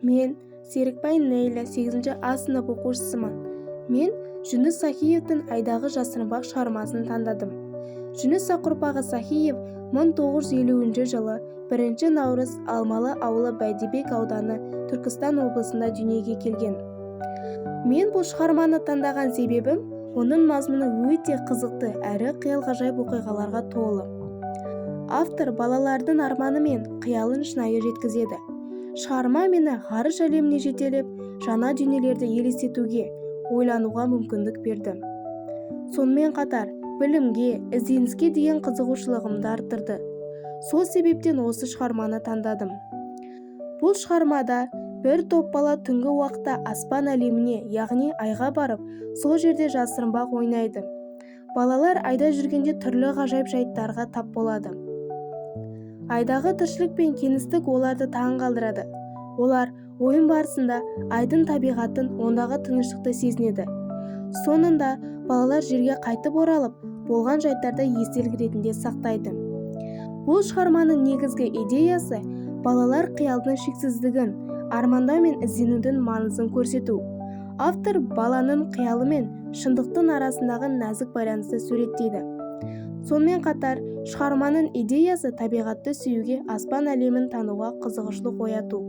Мен Серікбай Нелли, 8 А сынып оқушысымын. Мен Жүніс Сахиевтің «Айдағы жасырынбақ» шығармасын таңдадым. Жүніс ұрпағы Сахиев 1950 жылы 1 наурыз Алмалы ауылы, Бәйдібек ауданы, Түркістан облысында дүниеге келген. Мен бұл шығарманы таңдаған себебім, оның мазмұны өте қызықты әрі қиял-ғажайып оқиғаларға толы. Автор балалардың арманы мен қиялын шынайы жеткізеді. Шығарма мені ғарыш әлеміне жетелеп, жаңа дүниелерді елестетуге, ойлануға мүмкіндік берді. Сонымен қатар білімге, ізденіске деген қызығушылығымды арттырды. Сол себептен осы шығарманы таңдадым. Бұл шығармада бір топ бала түнгі уақытта аспан әлеміне, яғни айға барып, сол жерде жасырынбақ ойнайды. Балалар айда жүргенде түрлі ғажайып жайттарға тап болады. Айдағы тіршілік пен кеңістік оларды таң қалдырады. Олар ойын барысында айдың табиғатын, ондағы тыныштықты сезінеді. Соңында балалар жерге қайтып оралып, болған жайттарды естелік ретінде сақтайды. Бұл шығарманың негізгі идеясы – балалар қиялдың шексіздігін, армандау мен ізденудің маңызын көрсету. Автор баланың қиялы мен шындықтың арасындағы нәзік байланысты суреттейді. Сонымен қатар шығарманың идеясы табиғатты сүюге, аспан әлемін тануға қызығушылық ояту.